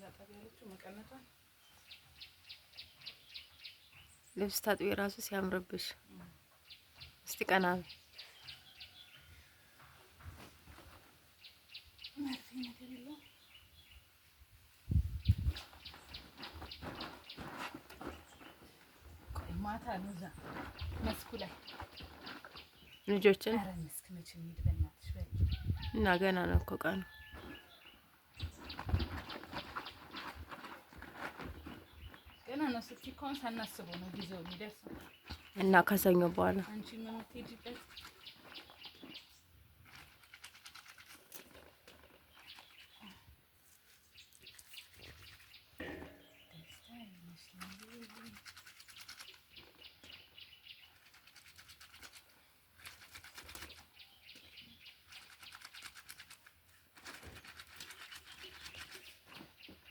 ታጠቢ ያለችው መቀነቷን። ልብስ ታጥቢ ራሱ ሲያምርብሽ። እስቲ ቀና በይ። መርፌ ነገር የለውም። ቆይ ማታ ነው እዛ መስኩ ላይ። ልጆችን ኧረ መስክ መቼ እንሂድ በእናትሽ በይ። እና ገና ነው እኮ ቀኑ። ገና ነው ስትይ እኮ አሁን ሳናስበው ነው ጊዜው የሚደርሰው። እና ከሰኞ በኋላ አንቺ ምን የምትሄጂበት